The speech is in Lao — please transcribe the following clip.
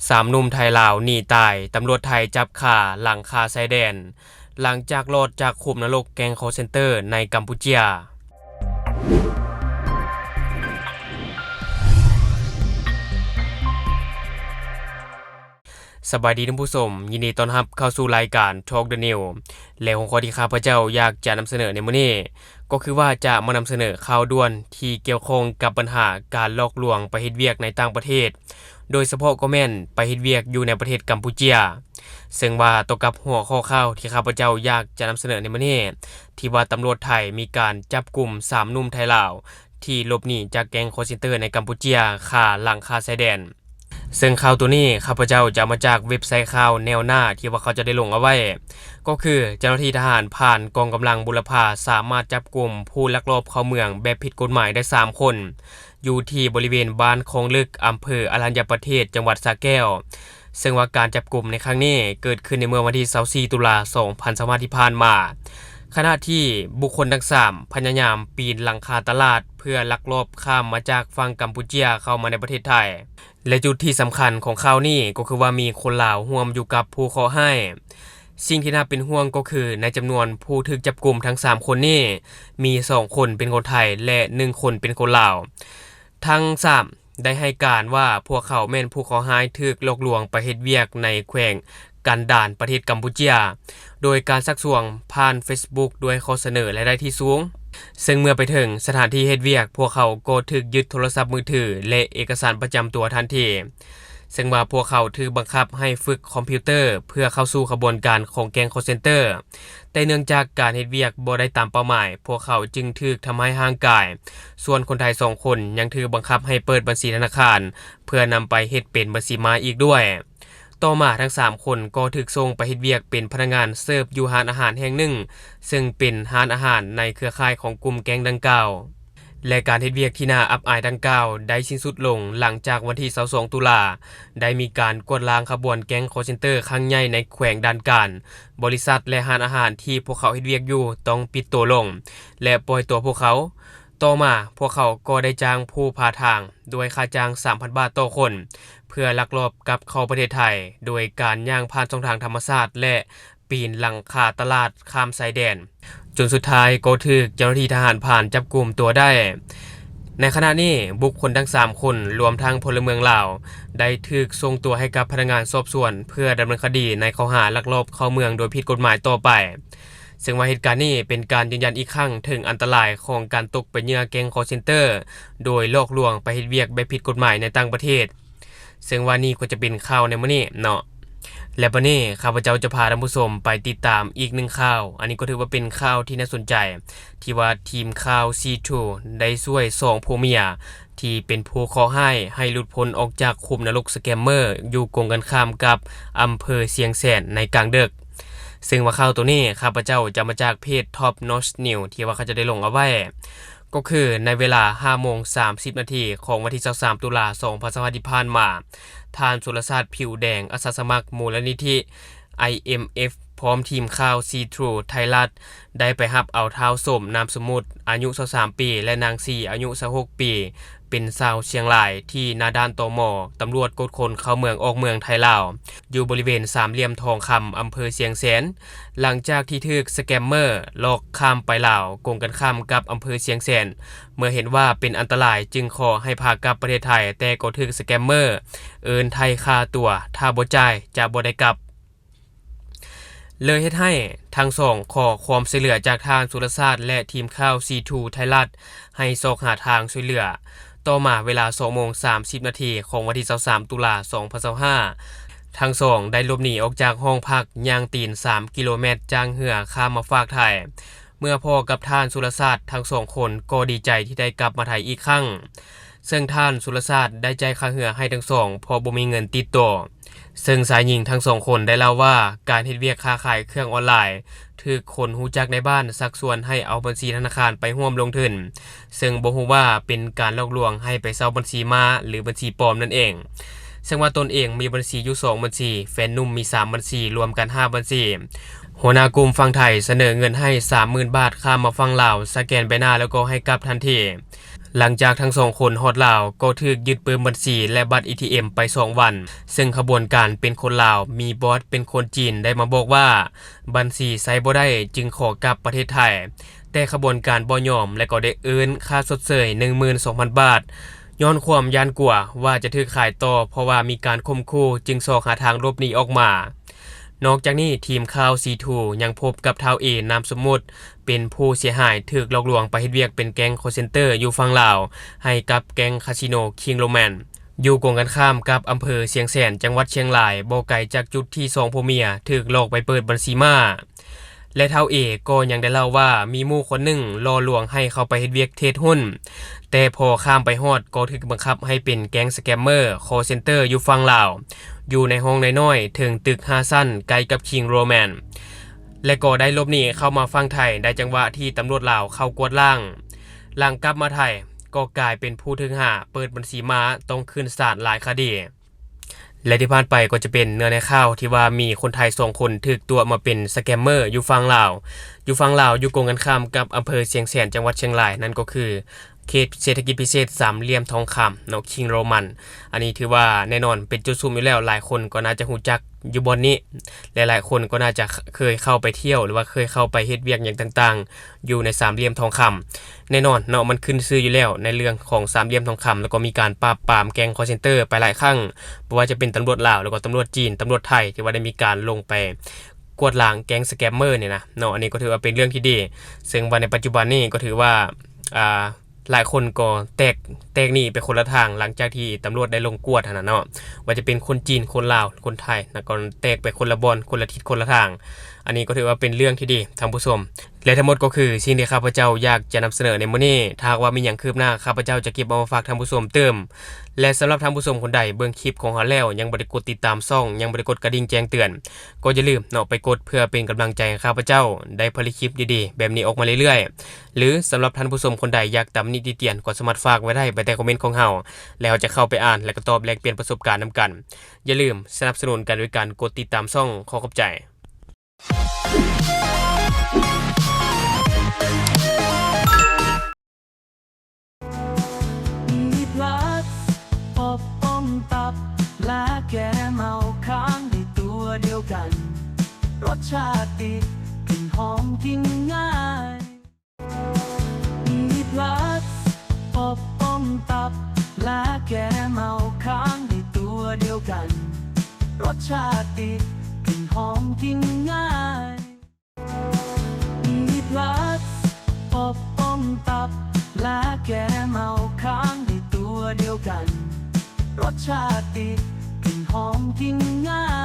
ສາມໜຸ່ມໄທລາວໜີຕາຍ, ຕຳຫຼວດໄທຈັບຄາຫຼັງຄາຊາຍແດນ, ຫຼັງຈາກລອດຈາກຂຸມນະລົກແກ້ງຄໍເຊັນເຕີໃນກຳປູເຈຍ. ສະບາຍດີທ່ານຜູ້ຊົມ, ຍິນດີຕ້ອນຮັບເຂົ້າສູ່ລາຍການ Talk the News ແລະ ຫົວຂໍ້ທີ່ຂ້າພະເຈົ້າຢາກຈະນຳສະເໜີໃນມື້ນີ້ ກໍຄືວ່າຈະມານຳສະເໜີຂ່າວດ່ວນທີ່ກ່ຽວຂ້ອງກັບບັນຫາການຫຼອກລວງໄປເຮັດວຽກໃນຕ່າງປະເທດ, ໂດຍສະເພາະກໍແມ່ນໄປເຮັດວຽກຢູ່ໃນປະເທດກຳປູເຈຍ. ເຊິ່ງວ່າຕໍ່ກັບຫົວຂໍ້ຂ່າວທີ່ຂ້າພະເຈົ້າຢາກຈະນຳສະເໜີໃນມື້ນີ້ ທີ່ວ່າຕຳຫຼວດໄທມີການຈັບກຸມສາມໜຸ່ມໄທລາວ ທີ່ຫຼົບໜີຈາກແກ້ງຄໍເຊັນເຕີໃນກຳປູເຈຍ ຄາຫຼັງຄາຊາຍແດນ. ເຊິ່ງຂ່າວໂຕນີ້ຂ້າພະເຈົ້າຈະເອົາມາຈາກເວັບໄຊຂ່າວແນວໜ້າ ທີ່ວ່າເຂົາເຈົ້າໄດ້ລົງເອົາໄວ້, ກໍຄືເຈົ້າໜ້າທີ່ທະຫານຜ່ານກອງກຳລັງບູລະພາ ສາມາດຈັບກຸມຜູ້ລັກລອບເຂົ້າເມືອງແບບຜິດກົດໝາຍໄດ້ສາມຄົນ ຢູ່ທີ່ບໍລິເວນບ້ານຄອງເລິກ ອຳເພີອະລັນຍະປະເທດ ຈັງຫວັດສະແກ້ວ. ເຊິ່ງວ່າການຈັບກຸມໃນຄັ້ງນີ້ເກີດຂຶ້ນໃນເມື່ອວັນທີຊາວສີ່ ຕຸລາ ສອງພັນຊາວຫ້າ ທີ່ຜ່ານມາ, ຂະນະທີ່ບຸກຄົນທັງສາມພະຍາຍາມປີນຫຼັງຄາຕະຫຼາດເພື່ອລັກລອບຂ້າມມາຈາກຝັ່ງກຳປູເຈຍເຂົ້າມາໃນປະເທດໄທ. ແລະ ຈຸດທີ່ສຳຄັນຂອງຂ່າວນີ້ກໍຄືວ່າມີຄົນລາວຮ່ວມຢູ່ກັບຜູ້ເຄາະຮ້າຍ. ສິ່ງທີ່ໜ້າເປັນຫ່ວງກໍຄືໃນຈຳນວນຜູ້ຖືກຈັບກຸມທັງສາມຄົນນີ້ ມີສອງຄົນເປັນຄົນໄທ ແລະ ໜຶ່ງຄົນເປັນຄົນລາວ. ທັງສາມໄດ້ໃຫ້ການວ່າພວກເຂົາແມ່ນຜູ້ເຄາະຮ້າຍຖືກຫຼອກລວງໄປເຮັດວຽກໃນແຂວງກັນດານ ປະເທດກຳປູເຈຍ ໂດຍການຊັກຊວນຜ່ານເຟສບຸກດ້ວຍຂໍ້ສະເໜີລາຍໄດ້ທີ່ສູງ. ເຊິ່ງເມື່ອໄປເຖິງສະຖານທີ່ເຮັດວຽກ, ພວກເຂົາກໍຖືກຍຶດໂທລະສັບມືຖື ແລະ ເອກະສານປະຈຳຕົວທັນທີ. ເຊິ່ງວ່າພວກເຂົາຖືກບັງຄັບໃຫ້ຝຶກຄອມພິວເຕີເພື່ອເຂົ້າສູ່ຂະບວນການຂອງແກ້ງຄໍເຊັນເຕີ, ແຕ່ເນື່ອງຈາກການເຮັດວຽກບໍ່ໄດ້ຕາມເປົ້າໝາຍ, ພວກເຂົາຈຶ່ງຖືກທຳຮ້າຍຮ່າງກາຍ. ສ່ວນຄົນໄທສອງຄົນຍັງຖືກບັງຄັບໃຫ້ເປີດບັນຊີທະນາຄານ ເພື່ອນຳໄປເຮັດເປັນບັນຊີມ້າອີກດ້ວຍ. ຕໍ່ມາທັງສາມຄົນກໍຖືກສົ່ງໄປເຮັດວຽກເປັນພະນັກງານເສີບຢູ່ຮ້ານອາຫານແຫ່ງໜຶ່ງ, ເຊິ່ງເປັນຮ້ານອາຫານໃນເຄືອຂ່າຍຂອງກຸ່ມແກ້ງດັ່ງກ່າວ. ແລະ ການເຮັດວຽກທີ່ໜ້າອັບອາຍດັ່ງກ່າວໄດ້ສິ້ນສຸດລົງ ຫຼັງຈາກວັນທີຊາວສອງ ຕຸລາ ໄດ້ມີການກວາດລ້າງຂະບວນແກ້ງຄໍເຊັນເຕີຄັ້ງໃຫຍ່ໃນແຂວງດານການ. ບໍລິສັດ ແລະ ຮ້ານອາຫານທີ່ພວກເຂົາເຮັດວຽກຢູ່ຕ້ອງປິດໂຕລົງ ແລະ ປ່ອຍຕົວພວກເຂົາ. ຕໍ່ມາພວກເຂົາກໍໄດ້ຈ້າງຜູ້ພາທາງດ້ວຍຄ່າຈ້າງສາມພັນບາດຕໍ່ຄົນ ເພື່ອລັກລອບກັບເຂົ້າປະເທດໄທ ໂດຍການຍ່າງຜ່ານຊ່ອງທາງທຳມະຊາດ ແລະ ປີນຫຼັງຄາຕະຫຼາດຂ້າມຊາຍແດນ, ຈົນສຸດທ້າຍກໍຖືກເຈົ້າໜ້າທີ່ທະຫານພານຈັບກຸມຕົວໄດ້. ໃນຂະນະນີ້ ບຸກຄົນທັງສາມຄົນ ລວມທັງພົນລະເມືອງລາວ ໄດ້ຖືກສົ່ງຕົວໃຫ້ກັບພະນັກງານສອບສວນ ເພື່ອດຳເນີນຄະດີໃນຂໍ້ຫາລັກລອບເຂົ້າເມືອງໂດຍຜິດກົດໝາຍຕໍ່ໄປ. ເຊິ່ງວ່າເຫດການນີ້ເປັນການຢືນຢັນອີກຄັ້ງເຖິງອັນຕະລາຍຂອງການຕົກເປັນເຫຍື່ອແກ້ງຄໍເຊັນເຕີ ໂດຍຫຼອກລວງໄປເຮັດວຽກແບບຜິດກົດໝາຍໃນຕ່າງປະເທດ. ເຊິ່ງວ່ານີ້ກໍຈະເປັນຂ່າວໃນມື້ນີ້ເນາະ ແລະ ບັດນີ້ຂ້າພະເຈົ້າຈະພາທ່ານຜູ້ຊົມໄປຕິດຕາມອີກໜຶ່ງຂ່າວ. ອັນນີ້ກໍຖືວ່າເປັນຂ່າວທີ່ໜ້າສົນໃຈ ທີ່ວ່າທີມຂ່າວ ຊີທູ ໄດ້ຊ່ວຍສອງຜົວເມຍ ທີ່ເປັນຜູ້ເຄາະຮ້າຍໃຫ້ຫຼຸດພົ້ນອອກຈາກຂຸມນະລົກສະແກມເມີ ຢູ່ກົງກັນຂ້າມກັບອຳເພີຊຽງແສນໃນກາງດຶກ. ເຊິ່ງວ່າຂ່າວໂຕນີ້ຂ້າພະເຈົ້າຈະມາຈາກເພຈ Top Notch News ທີ່ວ່າເຂົາເຈົ້າໄດ້ລົງເອົາໄວ້, ກໍຄືໃນເວລາຫ້າໂມງສາມສິບນາທີຂອງວັນທີຊາວສາມ ຕຸລາ ສອງພັນຊາວຫ້າ ທີ່ຜ່ານມາ, ທ່ານ ສຸລະຊາດ ຜິວແດງ ອາສາສະໝັກມູນນິທິ ໄອເອັມເອັຟ ພ້ອມທີມຂ່າວ ຊີທູ ໄທລັດ ໄດ້ໄປຮັບເອົາທ້າວ ສົມ ນາມສົມມຸດ ອາຍຸຊາວສາມປີ ແລະ ນາງ ສີ ອາຍຸຊາວຫົກປີ ເປັນຊາວຊຽງລາຍ ທີ່ໜ້າດ່ານ ຕມ ຕຳຫຼວດກວດຄົນເຂົ້າເມືອງອອກເມືອງໄທລາວ ຢູ່ບໍລິເວນສາມຫຼ່ຽມທອງຄຳ ອຳເພີຊຽງແສນ, ຫຼັງຈາກທີ່ຖືກສະແກມເມີຫຼອກຂ້າມໄປລາວ ກົງກັນຂ້າມກັບອຳເພີຊຽງແສນ. ເມື່ອເຫັນວ່າເປັນອັນຕະລາຍ ຈຶ່ງຂໍໃຫ້ພາກັບປະເທດໄທ, ແຕ່ກໍຖືກສະແກມເມີເອີ້ນໄຖ່ຄ່າຕົວ, ຖ້າບໍ່ຈ່າຍຈະບໍ່ໄດ້ກັບ. ເລີຍເຮັດໃຫ້ທັງສອງຂໍຄວາມຊ່ວຍເຫຼືອຈາກທ່ານ ສຸລະຊາດ ແລະ ທີມຂ່າວ ຊີທູ ໄທລັດ ໃຫ້ຊອກຫາທາງຊ່ວຍເຫຼືອ. ຕໍ່ມາເວລາສອງໂມງສາມສິບນາທີຂອງວັນທີຊາວສາມ ຕຸລາ ສອງພັນຊາວຫ້າ ທັງສອງໄດ້ຫຼົບໜີອອກຈາກຫ້ອງພັກ ຍ່າງຕີນສາມກິໂລແມັດ ຈ້າງເຮືອຂ້າມມາຟາກໄທ. ເມື່ອພໍ້ກັບທ່ານ ສຸລະຊາດ, ທັງສອງຄົນກໍດີໃຈທີ່ໄດ້ກັບມາໄທອີກຄັ້ງ. ເຊິ່ງທ່ານ ສຸລະຊາດ ໄດ້ຈ່າຍຄ່າເຮືອໃຫ້ທັງສອງ ເພາະບໍ່ມີເງິນຕິດໂຕ. ເຊິ່ງຊາຍຍິງທັງສອງຄົນໄດ້ເລົ່າວ່າ ການເຮັດວຽກຄ້າຂາຍເຄື່ອງອອນລາຍ ຖືກຄົນຮູ້ຈັກໃນບ້ານຊັກຊວນໃຫ້ເອົາບັນຊີທະນາຄານໄປຮ່ວມລົງທຶນ, ເຊິ່ງບໍ່ຮູ້ວ່າເປັນການຫຼອກລວງໃຫ້ໄປເຊົ່າບັນຊີມ້າ ຫຼື ບັນຊີປອມນັ້ນເອງ. ເຊິ່ງວ່າຕົນເອງມີບັນຊີຢູ່ສອງບັນຊີ, ແຟນໜຸ່ມມີສາມບັນຊີ, ລວມກັນຫ້າບັນຊີ. ຫົວໜ້າກຸ່ມຝັ່ງໄທສະເໜີເງິນໃຫ້ສາມໝື່ນບາດ ຂ້າມມາຝັ່ງລາວ, ສະແກນໃບໜ້າແລ້ວກໍໃຫ້ກັບທັນທີ. ຫຼັງຈາກທັງສອງຄົນຮອດລາວ ກໍຖືກຍຶດປຶ້ມບັນຊີ ແລະ ບັດ ເອທີເອັມ ໄປສອງວັນ, ເຊິ່ງຂະບວນການເປັນຄົນລາວ ມີປະຫວັດເປັນຄົນຈີນ ໄດ້ມາບອກວ່າ ບັນຊີໃຊ້ບໍ່ໄດ້ ຈຶ່ງຂໍກັບປະເທດໄທ, ແຕ່ຂະບວນການບໍ່ຍອມ ແລະ ກໍໄດ້ເອີ້ນຄ່າຊົດເຊີຍ ໜຶ່ງໝື່ນສອງພັນບາດ, ຍ້ອນຄວາມຢ້ານກົວວ່າຈະຖືກຂາຍຕໍ່ ເພາະວ່າມີການຂົ່ມຂູ່ ຈຶ່ງຊອກຫາທາງຫຼົບໜີອອກມາ. ນອກຈາກນີ້, ທີມຂ່າວ ຊີທູ ຍັງພົບກັບທ້າວເອ ນາມສົມມຸດ ເປັນຜູ້ເສຍຫາຍ ຖືກຫຼອກລວງໄປເຮັດວຽກເປັນແກ້ງຄໍເຊັນເຕີຢູ່ຝັ່ງລາວ ໃຫ້ກັບແກ້ງຄາສິໂນ ຄິງໂຣແມນ ຢູ່ກົງກັນຂ້າມກັບອຳເພີຊຽງແສນ ຈັງຫວັດຊຽງລາຍ, ບໍ່ໄກຈາກຈຸດທີ່ສອງຜົວເມຍຖືກຫຼອກໄປເປີດບັນຊີມ້າ. ແລະ ທ້າວເອກໍຍັງໄດ້ເລົ່າວ່າ ມີໝູ່ຄົນໜຶ່ງຫຼໍ່ລວງໃຫ້ເຂົ້າໄປເຮັດວຽກເທຣດຫຸ້ນ, ແຕ່ພໍຂ້າມໄປຮອດກໍຖືກບັງຄັບໃຫ້ເປັນແກ້ງສະແກມເມີ ຄໍເຊັນເຕີຢູ່ຝັ່ງລາວ, ຢູ່ໃນຫ້ອງນ້ອຍໆເທິງຕຶກຫ້າຊັ້ນ ໃກ້ກັບຄິງໂຣແມນ ແລະ ກໍໄດ້ຫຼົບໜີເຂົ້າມາຝັ່ງໄທ ໄດ້ຈັງຫວະທີ່ຕຳຫຼວດລາວເຂົ້າກວດລ້າງ. ຫຼັງກັບມາໄທ ກໍກາຍເປັນຜູ້ຖືກຫາເປີດບັນຊີມ້າ ຕ້ອງຂຶ້ນສານຫຼາຍຄະດີ. ແລະ ທີ່ຜ່ານໄປກໍຈະເປັນເນື້ອໃນຂ່າວທີ່ວ່າມີຄົນໄທສອງຄົນຖືກຕົວະມາເປັນສະແກມເມີຢູ່ຝັ່ງລາວ, ຢູ່ຝັ່ງລາວ ຢູ່ກົງກັນຂ້າມກັບອຳເພີຊຽງແສນ ຈັງຫວັດຊຽງລາຍ, ນັ້ນກໍຄືເຂດເສດຖະກິດພິເສດສາມຫຼ່ຽມທອງຄຳເນາະ ຄິງໂຣມັນ. ອັນນີ້ຖືວ່າແນ່ນອນເປັນຈຸດຊຸມຢູ່ແລ້ວ, ຫຼາຍຄົນກໍໜ້າຈະຮູ້ຈັກຢູ່ບ່ອນນີ້ ແລະ ຫຼາຍຄົນກໍໜ້າຈະເຄີຍເຂົ້າໄປທ່ຽວ ຫຼືວ່າເຄີຍເຂົ້າໄປເຮັດວຽກຫຍັງຕ່າງໆ ຢູ່ໃນສາມຫຼ່ຽມທອງຄຳ. ແນ່ນອນເນາະ ມັນຂຶ້ນຊື່ຢູ່ແລ້ວໃນເລື່ອງຂອງສາມຫຼ່ຽມທອງຄຳ, ແລ້ວກໍມີການປາບປາມແກ້ງຄໍເຊັນເຕີໄປຫຼາຍຄັ້ງ, ບໍ່ວ່າຈະເປັນຕຳຫຼວດລາວ ແລ້ວກໍຕຳຫຼວດຈີນ, ຕຳຫຼວດໄທ ທີ່ວ່າໄດ້ມີການລົງໄປກວດລ້າງແກ້ງສະແກມເມີນີ້ນະເນາະ. ອັນນີ້ກໍຖືວ່າເປັນເລື່ອງທີ່ດີ, ເຊິ່ງວ່າໃນປັດຈຸບັນນີ້ກໍຖືວ່າ ອ່າ ຫຼາຍຄົນກໍແຕກ ແຕກໜີໄປຄົນລະທາງ ຫຼັງຈາກທີ່ຕຳຫຼວດໄດ້ລົງກວດຫັ້ນນະເນາະ, ວ່າຈະເປັນຄົນຈີນ ຄົນລາວ ຄົນໄທນະ ກໍແຕກໄປຄົນລະບ່ອນ ຄົນລະທິດຄົນລະທາງ. ອັນນີ້ກໍຖືວ່າເປັນເລື່ອງທີ່ດີທ່ານຜູ້ຊົມ. ແລະ ທັງໝົດກໍຄືສິ່ງທີ່ຂ້າພະເຈົ້າຢາກຈະນຳສະເໜີໃນມື້ນີ້. ຖ້າຫາກວ່າມີຫຍັງຄືບໜ້າ ຂ້າພະເຈົ້າຈະເກັບເອົາມາຝາກທ່ານຜູ້ຊົມຕື່ມ. ແລະ ສຳລັບທ່ານຜູ້ຊົມຄົນໃດເບິ່ງຄລິບຂອງເຮົາແລ້ວ ຍັງບໍ່ໄດ້ກົດຕິດຕາມຊ່ອງ ຍັງບໍ່ໄດ້ກົດກະດິ່ງແຈ້ງເຕືອນ ກໍຢ່າລືມເນາະ ໄປກົດເພື່ອເປັນກຳລັງໃຈໃຫ້ຂ້າພະເຈົ້າໄດ້ຜະລິດຄລິບດີໆແບບນີ້ອອກມາເລື້ອຍໆ. ຫຼື ສຳລັບທ່ານຜູ້ຊົມຄົນໃດຢາກຕຳໜິຕິຕຽນ ກໍສາມາດຝາກໄວ້ໄດ້ພາຍໃຕ້ຄອມເມັນຂອງເຮົາ ແລ້ວເຮົາຈະເຂົ້າໄປອ່ານ ແລະ ກໍຕອບແລກປ່ຽນປະສົບການນຳກັນ. ຢ່າລືມສະໜັບສະໜູນກັນດ້ວຍການກົດຕິດຕາມຊ່ອງ. ຂໍຂອບໃຈ. ມີພລັສ ປົບປ້ອງຕັບ ແລະ ແກ້ເມົາຄ້າງໃນຕົວດຽວກັນ. ລົດຊາດຕິດ ກິ່ນຫອມ ກິນງ່າຍ. ມີພລັສ ປົບປ້ອງຕັບ ແລະ ແກ້ເມົາຄ້າງໃນຕົວດຽວກັນ. ລົດຊາດຕິດ ກິ່ນຫອມ ກິນງ່າຍ. ມີພລັສ ປົບປ້ອງຕັບ ແລະ ແກ້ເມົາຄ້າງໃນຕົວດຽວກັນ. ລົດຊາດຕິດ ກິ່ນຫອມ ກິນງ່າຍ.